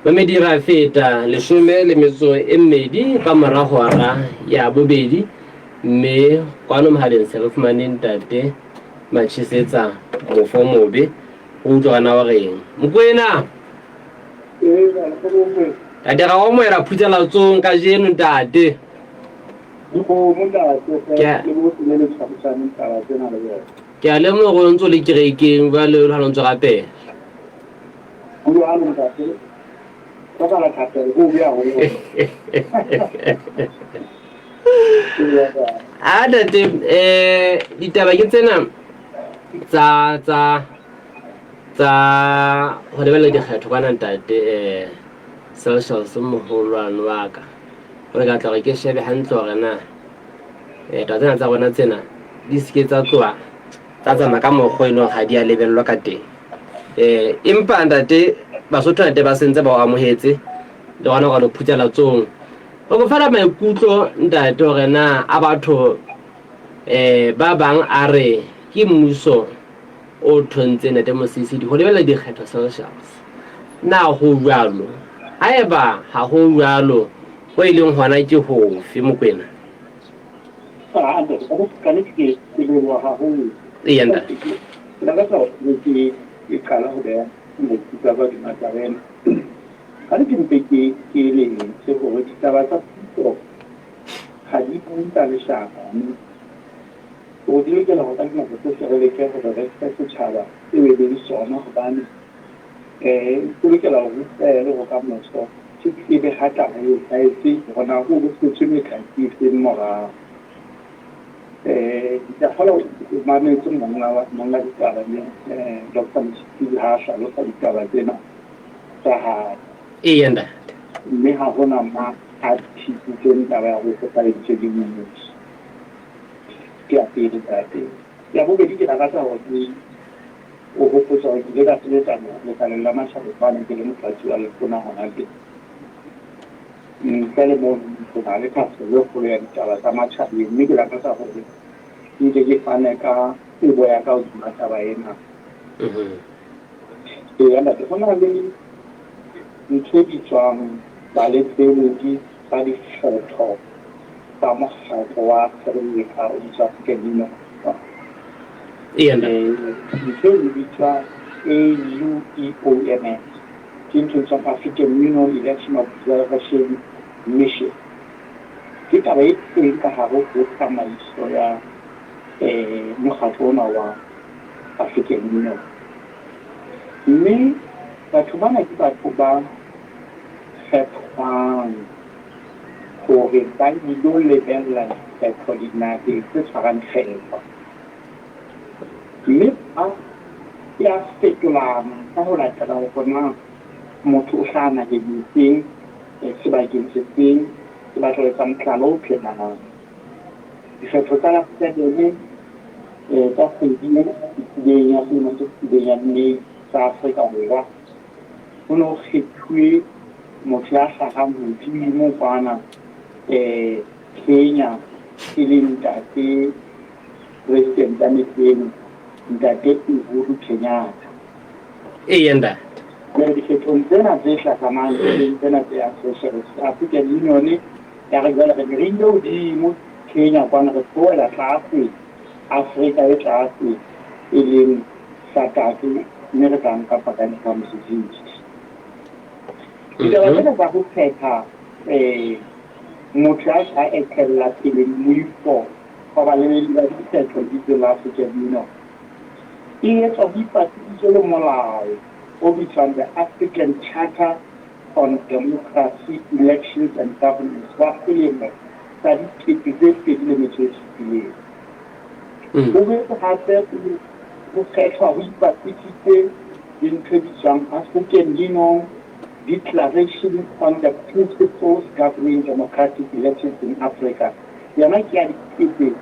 Mamedi ra feta 12 ka mora hora ya bobedi, mme kwano mohaleng se re fumane ntate Machisetsa Mofo Mobe. O utlwa gana o reng Mokwena? Ntate ra omoela phutsela tsong kajeno ntate. Ke a lemoga gore o ntse o le kerekeng jwale o le gona o ntse o rapela. Ho jwalo ntate, hlokahala thapelo ho be haholo. A ntate, ditaba ke tsena tsa tsa tsa ho lebella dikgetho kwana ntate, Celsius moholwane wa ka. Gore ka tla gore ke shebe hantle hore na taba tsena tsa rona tsena di seke tsa tloha tsa tsamaya ka mokgwa e leng ga di a lebellwa ka teng. Empa ntate Basotho ntate ba sentse ba o amohetse le gona go lo phuthela tsong. O go fela maikutlo ntate hore na a batho ba bang a re ke mmuso o thontseng ntate Mosisi go lebella dikgetho socials. Na ho jwalo? Haeba ha ho jwalo, ho e leng hona ke hofe, Mokwena? Ah, ntate, ka nnete ke leboha haholo. Eya ntate. Ke lakatsa hore ke qala ho beha maikutlo a ka hodima taba ena. Ka re ke mpe ke ke eletse hore ditaba tsa puso ha di bue ka leshano. Hore di lokela hore ka dinako tsohle re leke hore re fe setjhaba seo e leng sona hobane se lokela hore re tsebe hore ka moso se tsebe ha taba e etsahetse hore na ho setswe methati e feng morao. Ke a kgolwa o mametse monga ditaba le Doctor Mosisili ha a hlalosa ditaba tsena tsa hae. Eya ntate. Mme ha hona ma a thitsitseng taba ya hore ho kgothaleditswe ke mmuso. Ke ya pele ntate. Ya bobedi ke lakatsa hore ke o hopotse hore ke ile ka sebetsa lekaleng la matjhaba kwana ke le motlatsi wa letona hona teng. Ntle le mono ke na le thahasello e kgolo ya ditaba tsa matjhabeng mme ke lakatsa hore ke nke ke fane ka tsebo ya ka hodima taba ena. Eya ntate, ho na le ntho e bitswang balebeledi ba dikgetho tsa mokgatlo wa Afrika o bitswa African Union. Eya ntate. Ntho eo e bitswa AUEOMS. Ke ntho e bitswang African Union Election Observation Mission. Ke taba e teng ka hare ho tsamaiso ya mokgatlo ona wa African Union. Mme batho bana ke batho ba kgethwang hore ba ilo lebella dikgetho dinaheng tse tshwarang kgetho. Mme ba ya fetolana ka ho latela hore na motho o hlaha naheng efeng, sebakeng sefeng, ke batla ho etsa mohlala o phelang. Dikgetho tsa Afrika Bene tsa kgwedi e fetileng ya selemo se fetileng ya May tsa Afrika Borwa, ho ne ho kgethuwe motho ya hlahang hodimo kwana Kenya e leng ntate President ya mehleng ntate Uhuru Kenyatta. Eya ntate. Jwale dikgethong tsena tse hlahlamang tse leng tsena tse ya Socialist African Union ya re jwale re ne re ile hodimo Kenya kwana re theohela tlase Afrika e tlase e leng SADC mme re tla nka Pakane ka Mosisili. Ditaba tsena tsa ho kgetha motho ya tla etella pele moifo wa balebedi ba dikgetho lebitsong la African Union e etswa ho ipapisitswe le molao o bitswang the African Charter on Democracy, Elections and Governance wa selemo sa 2007. Ho boetse hape ho kgethwa ho ipapisitse le ntho e bitswang African Union Declaration on the Principles Governing Democratic Elections in Africa. Yona ke ya 2002.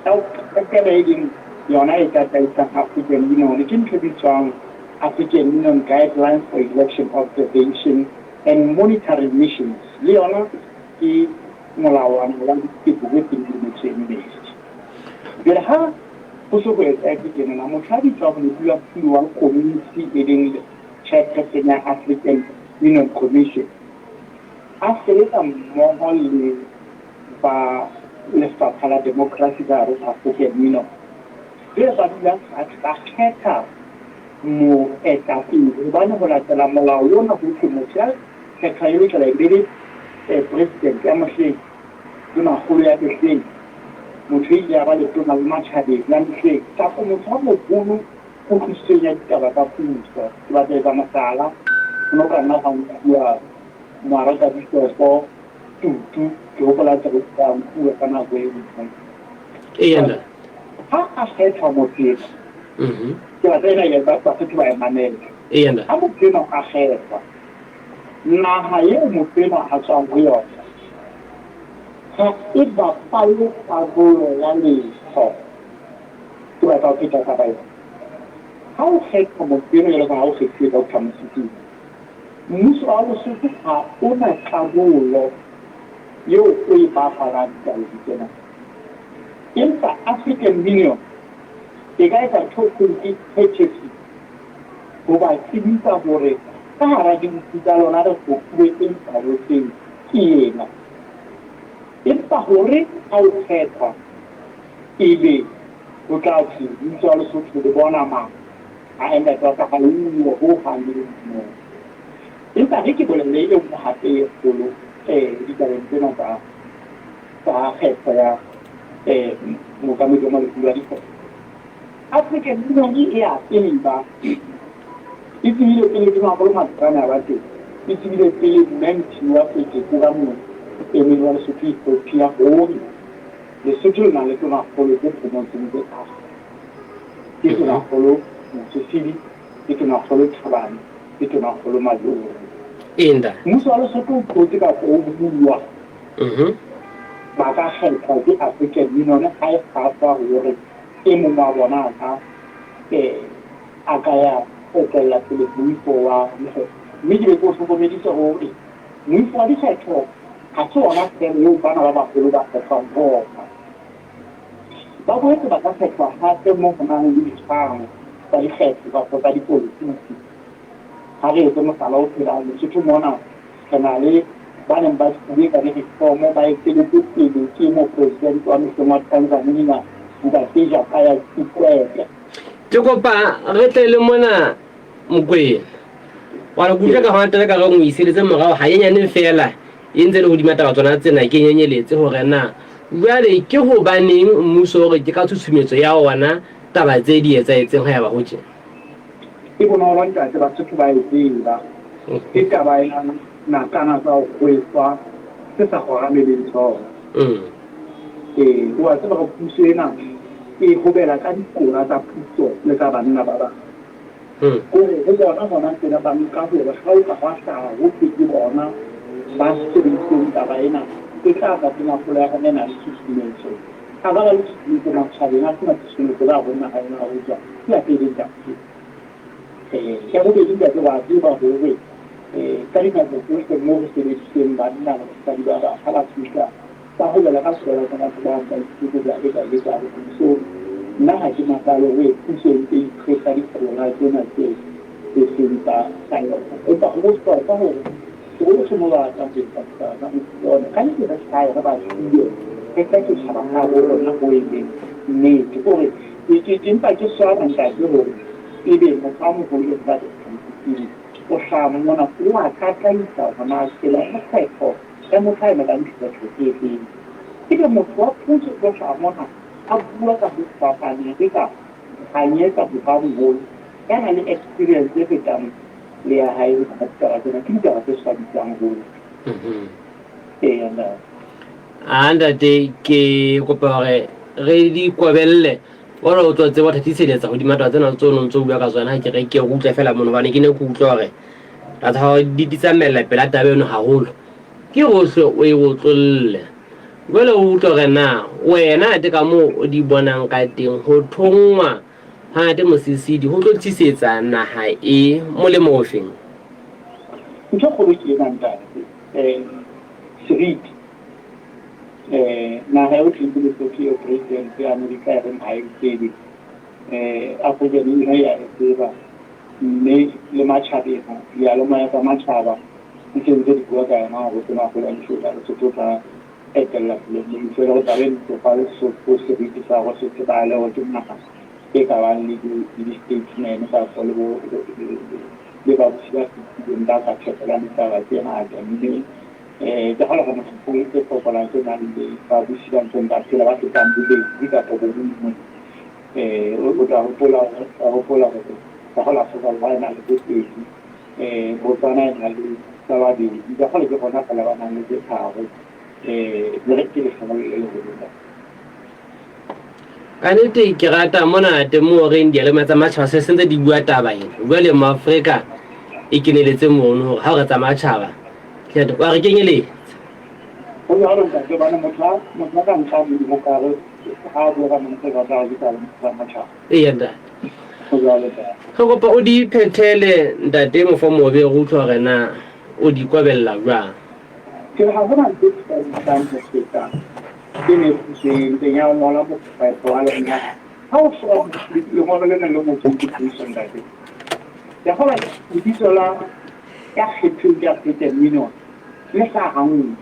Ya ho qetela e leng yona e tataisang African Union ke ntho e bitswang African Union Guidelines for Election Observation and Monitoring Missions. Le yona ke molawana wa 2002. Jwale ha Ho se ho etsahetse tjenana, motho a bitswang modulasetulo wa komisi e leng chairperson ya African Union Commission, a sebetsa mmoho le ba lefapha la democracy ka hare ho African Union. Jwale ba dula fatshe ba kgetha moetapele hobane ho latela molao ona ho thwe motho ya kgethwang e lokela e be le president ya mohleng, tonakgolo ya mehleng, motho e ile ya ba letona le matjhabeng la mehleng, kapa motho a moholo kutlwisisong ya ditaba tsa puso. Ke batla ho etsa mohlala, ho no ka nna hwa nkuwa Moarekabishopo Tutu, ke hopola ntse re a nkuwa ka nako e nngwe. Eya. Ha a kgethwa motho enwa, ke batla ena ya Basotho ba e mamele. Eya. Ha motho enwa a kgethwa, naha eo motho enwa a tswang ho yona ha e bapale karolo ya letho. Ke batla ho pheta taba ena. Ha o kgetha motho enwa jwalo ka ha o kgethuwe Doctor Mosisili, mmuso wa Lesotho ha o na karolo eo o e bapalang ditabeng tsena. Empa African Union e ka etsa ntho e thweng ke courtesy ho ba tsebisa hore ka hara dinku tsa lona re kgopile e ntshaletseng ke ena. Empa hore ha o kgethwa ebe ho tla thwe mmuso wa Lesotho le bona mang, ae ntate wa ka ha uwe ho hang le moo. Empa re ke bolelle e nngwe hape e kgolo ditabeng tsena tsa tsa kgetho ya mookamedi wa malokulu a dikgetho. African Union e a tseba, e tsebile pele Tonakgolo Matekane a ba teng, e tsebile pele Mme Nthiwa Fekete moemedi wa Lesotho Ethiopia hore Lesotho le na le tonakgolo tse phomotseng tse tharo. Ke tonakgolo Mosisili, ke tonakgolo Thabane, ke tonakgolo Majoro. Enda. Mmuso wa Lesotho o tlotse kapa o bua ba ka kgethwa ke African Union ha e kgahlwa hore e mong wa bona a ka ya etella pele moifo wa dikgetho. Mme ke be ke o hlokomedise hore moifo wa dikgetho ha se ona feela eo bana ba baholo ba kgethwang ho ona. Ba boetse ba ka kgethwa hape moo ho nang le dikgang tsa dikgetho kapa tsa dipolotiki. Ha re etse mohlala o phelang Lesotho mona, re na le ba neng ba tlile ka di-reform ba eteletse pele ke mopresidente wa mehleng wa Tanzania Ntate Jakaya Kikwete. Ke kopa re tle le mona Mokwena. Wa re kutlwa ka hona tele ka re o iseletse morao hanyenyane fela e ntse le hodima taba tsona tsena ke nyenyeletse hore na jwale ke hobaneng mmuso o re ke ka tshutshumetso ya ona taba tse di etsahetseng ha eba ho tje. E bonolo ntate, Basotho ba e tseba. Ke taba ya nakana tsa ho kgweswa tse sa kgorameleng hlooho. Ee, o a tseba hore puso ena e hobela ka dikora tsa puso le tsa banna ba bang. Kore ho bona hona tjena ba nka hore ha o ka hwa hlaha ho thwe ke bona ba sebedisitseng taba ena, e tla tla tonakgolo ya rona e na le tshusumetso. A ka ba le tshusumetso matjhabeng, a sena tshusumetso ka hare ho naha ena hoja ke ya pele ntate. Ya bobedi ntate wa tseba hore ka dinako tsohle moo re sebedisitseng banna le basadi ba bang ha ba fihla ba hobela ka sekola sa batho ba ba itse ba etsa le tsa so nna ha ke makalo hore puso e ntse iqhesa dikora tsena tse tse seng tsa tsa yona. Empa ho bohlokwa hore bohle mo ba batlang ho etsa ditaba tsa mofuta ona ka nnete re hlahe re ba bue, re fe setjhaba sa bo rona ho e leng nnete. Kore ke mpa ke swaba ntate hore ebe motho a moholo jwalo ka Doctor Mosisili o hlaha mona o a tataisa hore na tsela ya kgetho ya motho a emelang dikgetho ke efeng. Ebe motho wa puso o tlo hlaha mona a bua ka ho fapaneng eka hanyetsa motho a moholo ya nang le experience e fetang le ya hae ho ditaba tsena. Ke ditaba tse swabisang haholo. Eya ntate. A ntate ke kopa hore re di kobelle ore o tlo tseba ho thatiseletsa hodima taba tsena tse o no ntso bua ka tsona. Ha ke re ke re utlwe fela mono hobane ke ne ke utlwa hore taba tsa hao di tsamaella pela taba eno haholo. Ke hohle o e otlolle. Jwale o utlwe hore na wena ate ka moo o di bonang ka teng ho thonngwa ha Ntate Mosisili ho tlo tlisetsa naha e molemo ofeng? Ntho e kgolo ke ena ntate, seriti. Naha eo thweng ke Lesotho eo president ya Amerika e reng ha e tsebe. African Union ya e tseba, mme le matjhabeng, diyalemoya tsa matjhaba di sentse di bua ka yona hore Tonakgolo a Ntshola Lesotho o tla etella pele mmuso le hore taba e ntsofa Lesotho seriti sa hore se tsebahale hore ke naha e ka bang le di-statesman kapa le bo le babusi ba fetileng ba ka phekolang ditaba tse ngata. Mme ke kgolwa hore naheng tse fokolang tse nang le babusi ba ntseng ba phela ba fetang bobedi kapa bonngwe. O tla hopola hopola hore ka kgolwa Afrika Borwa e na le bobedi, Botswana e na le ba babedi, ka kgolwa ke rona fela ba nang le tse tharo. Le ke lehlohonolo le leholo. Ka nnete ke rata mona teng moo reng diyalemoya tsa matjhaba se sentse di bua taba ena. Jwale Moafrika e keneletse mono hore ha o re tsa matjhaba wa re kenyeletsa. Ho jwalo ntate, hobane motho a motho a ka nka ho ka re ha a bua ka Moafrika o tla re ke taba tsa matjhaba. Eya ntate. Ho jwalo ntate. Re kopa o di phethele ntate Mofomobe re utlwe hore na o di kwabella jwang. Ke re ha hona ntho e thabisang ho feta e ne ntseng ya ho ngola moqephe wa lona. Ha o sheba lengolo lena le ngotsweng ke puso ntate, ke a kgolwa lebitso la ya kgethweng ke African Union le hlaha nngwe.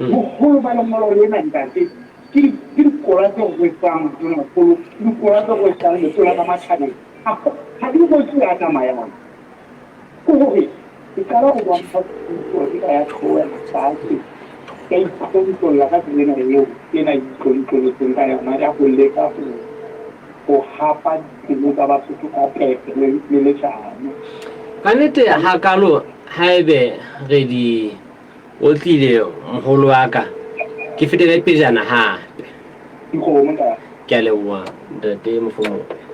Boholo ba lengolo lena ntate ke dikola tse rwesang tonakgolo, ke dikola tse rwesang letona la matjhabeng. Ha di rweswe ya tsamayang. Ke hore ke qala ho bontsha puso eka ya theohela fatshe, ya itlontlolla ka tsela ena eo ena e itlontlolletseng ka yona ya ho leka ho ho hapa dipelo tsa Basotho ka pepe le le leshano. Ka nnete hakalo haebe re di otlile moholo wa ka, ke fetele pejana hape. Dikgomo ntate. Ke a leboha ntate Mofomobe.